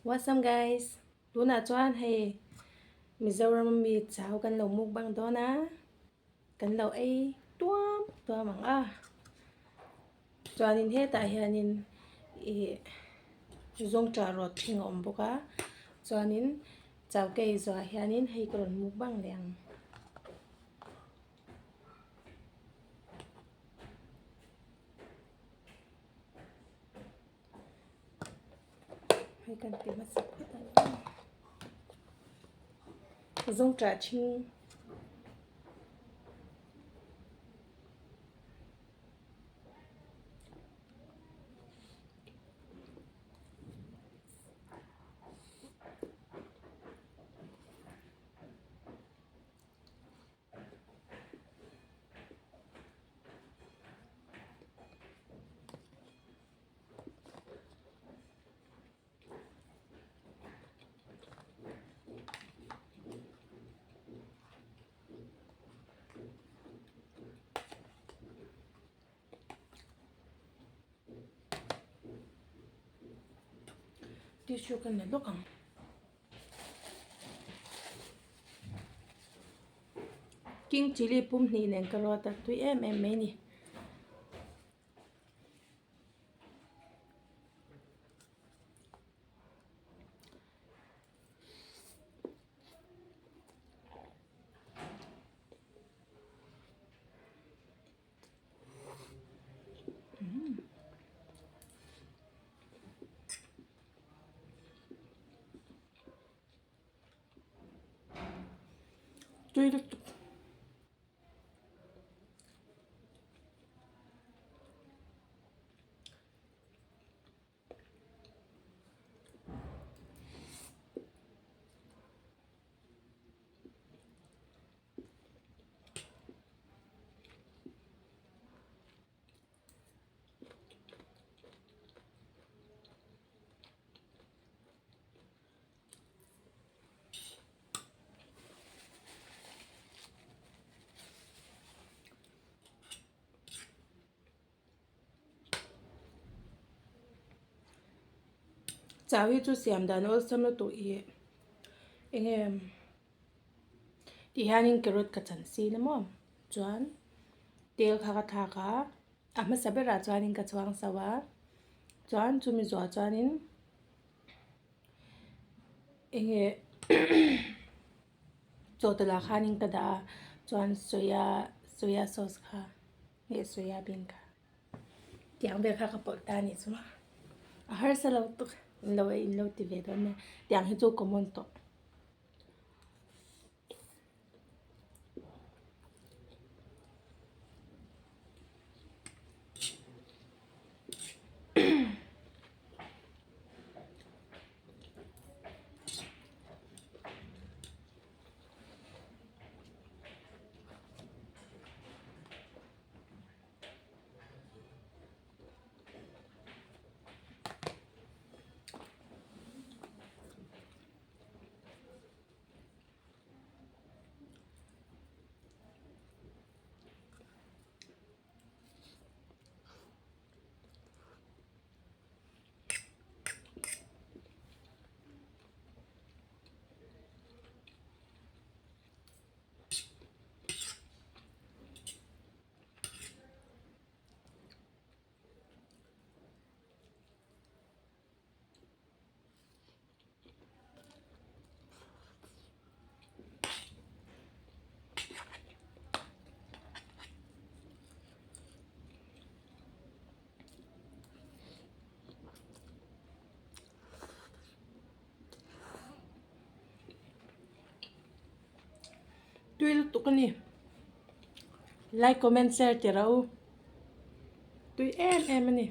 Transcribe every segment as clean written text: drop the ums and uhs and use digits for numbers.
What's up guys? Tunah chuan hei Mizoram ami chau kan lo mukbang dawn a, kan lo ei tuam tuam ang a. Chuanin hetah hianin ih zawngṭah rawt ṭhing a awm bawk a, chuanin chau ka ei zawhah hianin hei ka rawn mukbang leh ang. Hei kan ti hmasa phawt ang a zawngṭah ṭhing. Tissue ka la lawk ang. King chilli pum hnih nen ka rawt a tui em em mai a ni. Tui lutuk. Chau hi chu siam dan awlsam lutuk ih eng nge tih hianin carrot ka chan sin a maw chuan tel kha ka thlak a a hmasa berah chuanin ka chhuang sauh a chuan chumi zawhah chuanin eng nge chawhtawlh ah khanin ka dah a chuan soya soya sauce kha nge soya bean kha tiang vel kha ka pawlh ta a nih chu a harsa lo tuk in lo in lo ti ve dawn nia tiang hi chu common tawh. Tui lutuk a ni like comment share tih rawh u tui em em a ni.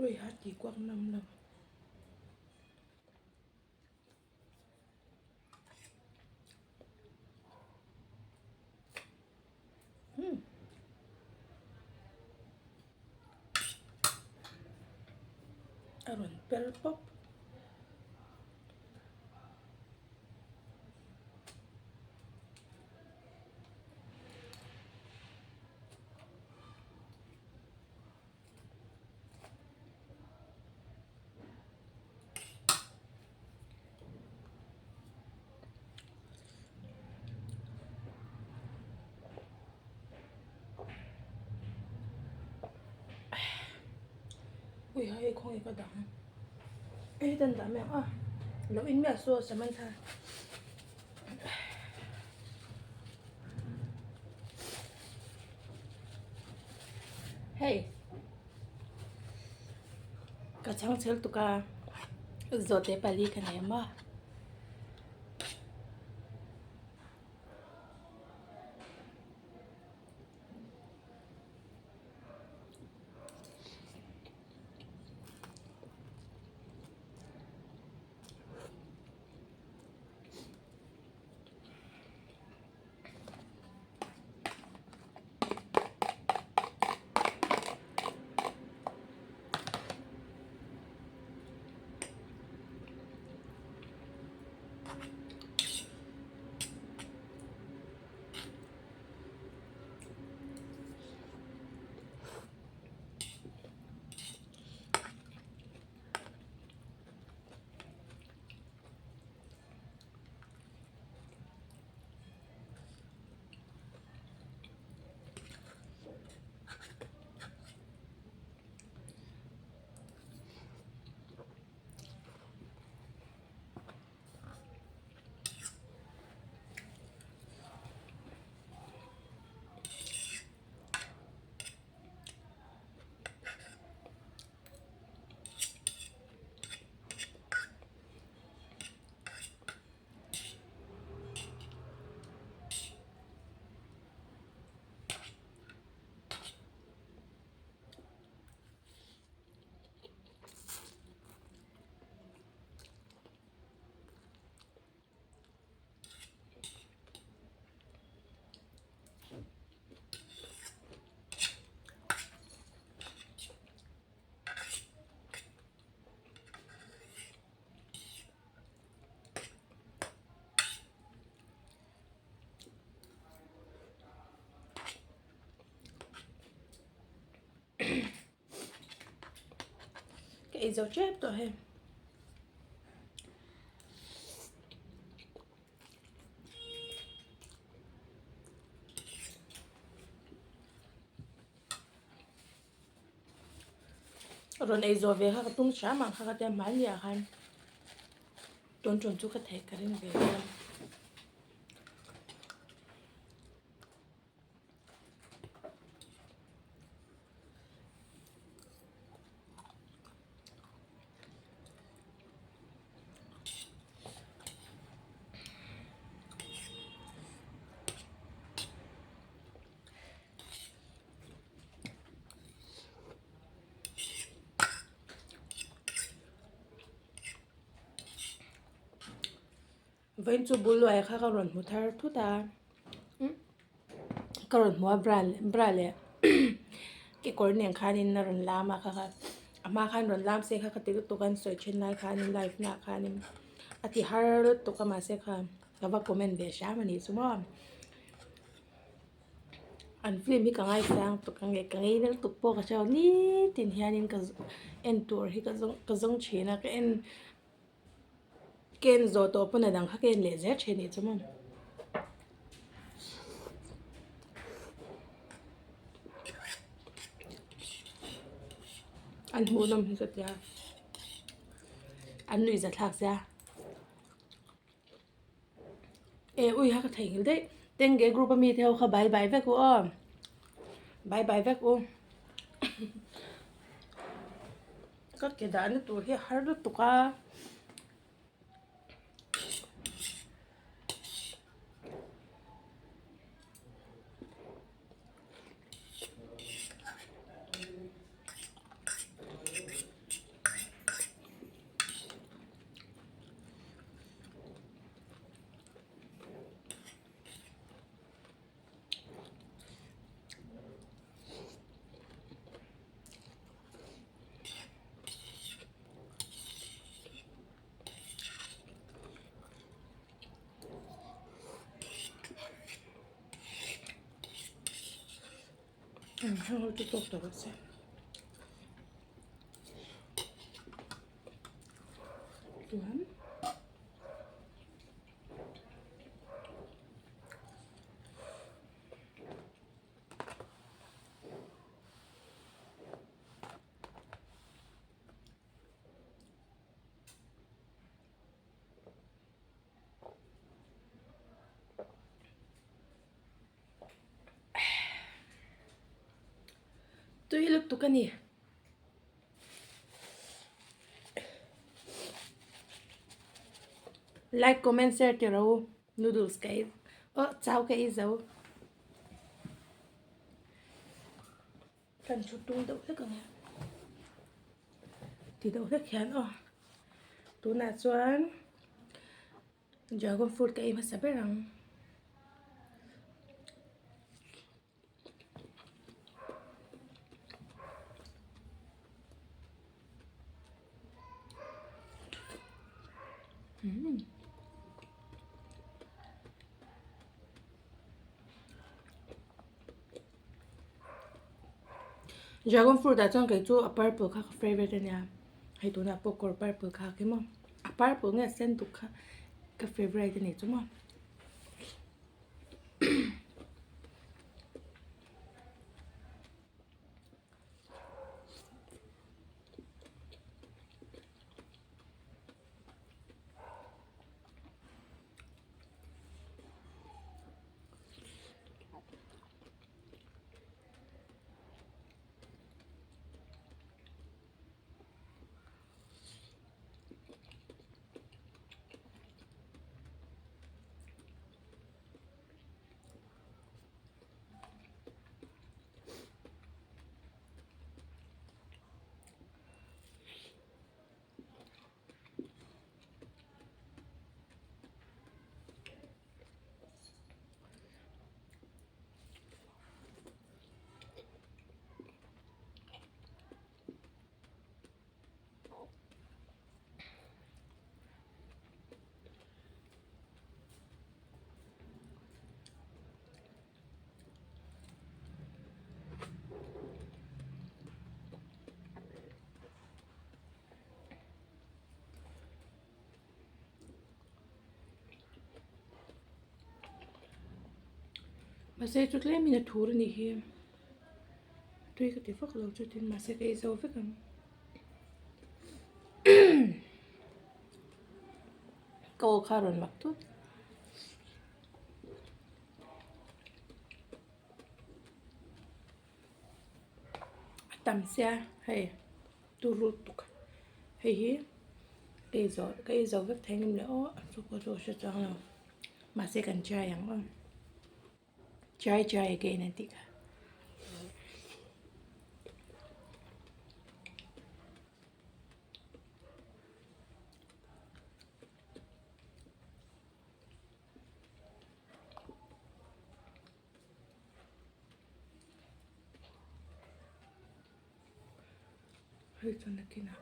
Ui ha ti kuak nam lo. Hmm. A rawn per pawp. Ui hei khawnge ka dang hei dan dah mai ang a lo in miah saw Samantha. Hei ka chhang chhel tuk a zawhte pali ka nei a. Ka ei zo tep tawh hei. Rawn ei zawh ve kha ka tum hram ang kha ka tia hmanni ah khan tawn tawn chu ka theih ka ring ve a. Vawiin chu bul luai kha ka rawn hmu thar thut a ka rawn hmu a bra bra leh kekawr nen khanin a rawn lam a kha kha a hma khan rawn lam se kha ka ti lutuk a an sawi then lai khanin live naah khanin a ti har lutuk a mahse kha ka va comment ve hram a nih chu maw. An film hi ka ngaisang tuk ang e ka ngei nal tuk pawh ka hria nitin hianin ka en tur hi ka zawng ka zawng thin a ka en ka en zawh tawh pawn a dang kha ka en leh zel thin anih chu maw. An hmuhnawm hi ka tia an nuihza thlak sia. E ui ha ka theihnghilh daih tengge group ami te ho kha bye bye vek u aw bye bye vek u ka ke dahna tur hi a har lutuk a. Heng ho chu tawk tawh rawh se. Chuan Tui lutuk a ni. Like comment share tih rawh u noodles ka ei aw chau ka ei zo. Kan thu tung deuh hlek ang e. Ti deuh hlek hian aw tunah chuan dragon fruit ka ei hmasa ber ang. Dragon fruit ah chuan kei chu a purple kha ka favourite a nia hei tunah pawh kawr purple kha a kim a a purple nge a sen duk kha ka favourite a ni chu maw. Mahse chu tlemin a thur a nih hi tui ka ti vak lo chutin mahse ka ei zo vek ang ka aw kha a rawn mak tut. A tam sia hei turu tuk hei hi ka ei zawh ka ei zo vek thei ngem le aw chu pawh chu a hre chuang lo mahse kan try ang aw try try again an tih kha. Hei chuan nakinah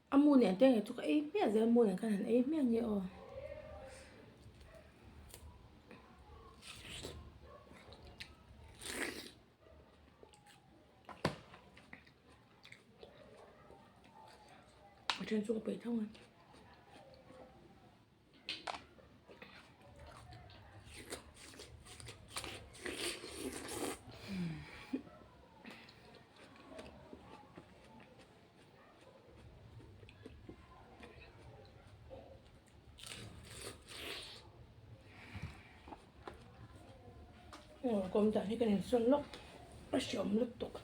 A mu nen te nge chu ka ei hmiah zel mu nen khan han ei hmiah nge aw. A then chu ka peih tho ang. Kawm dan hi kan insawn lawk a hreawm lutuk.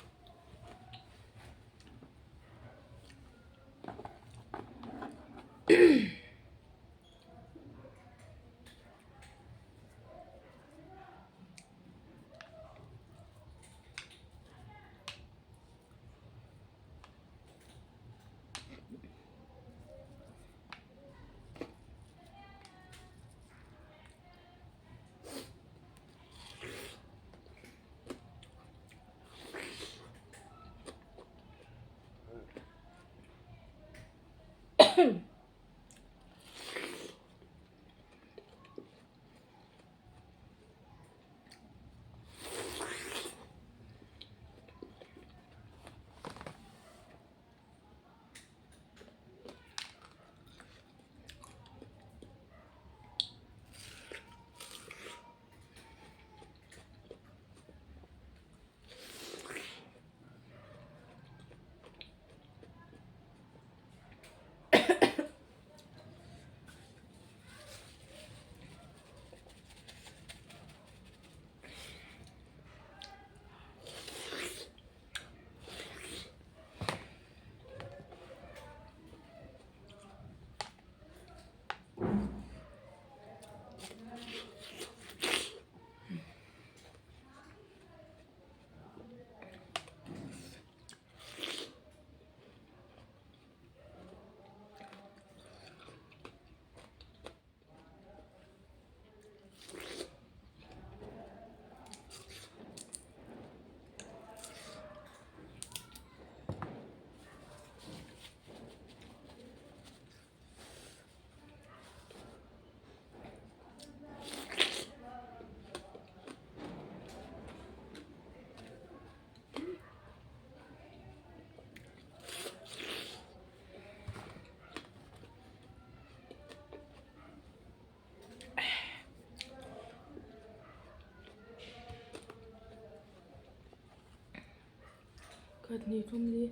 Khat hnih thum li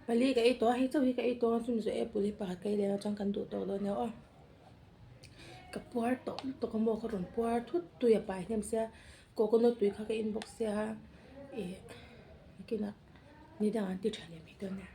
pali ka ei tawh a hei chauh hi ka ei tawh a chumi zawh apple hi pakhat ka ei leh a chuan kan duh tawh dawn nia aw ka puar tawh lutuk a maw ka rawn puar thut tui a pai hnem sia coconut tui kha ka in bawk sia ih nakinah ni dangah an ti tha leh mai dawn nia.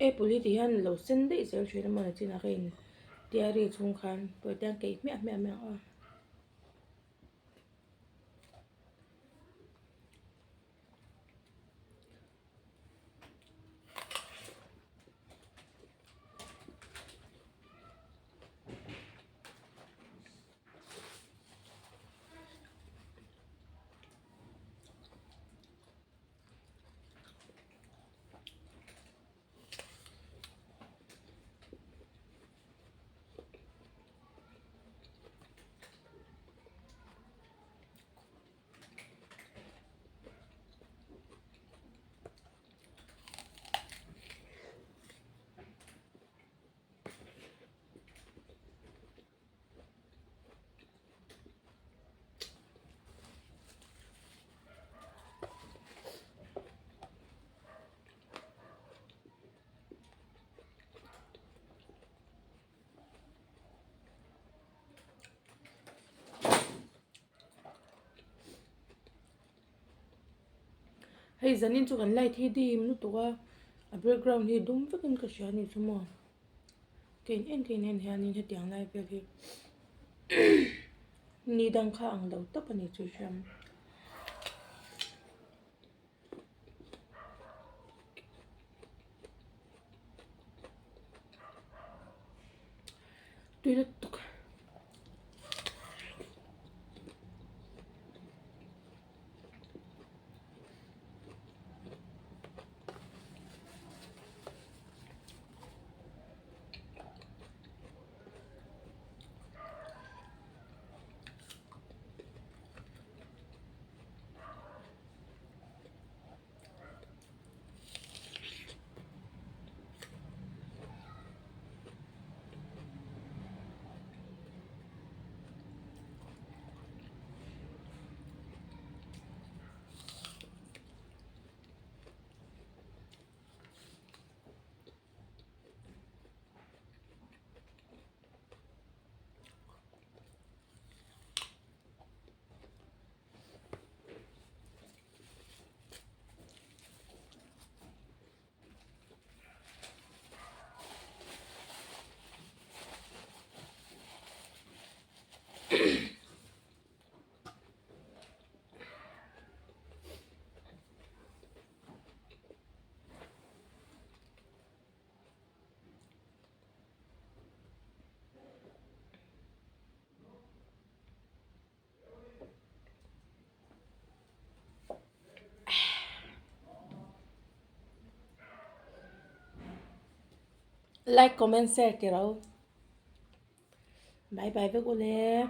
Apple hi ti hian lo sen daih zel thin a maw nachinah ka in diary chhung khan pawh tiang keih hmiah hmiah mai ang aw. Hei zanin chu kan light hi dim lutuk a a background hi dum vekin ka hria a ni chu maw ka in en ka in en hianin hetiang lai vel hi ni dang kha ang lo tawp a ni chu hriam. Tui lutuk. Like comment share ti ro. Bye bye vek ule.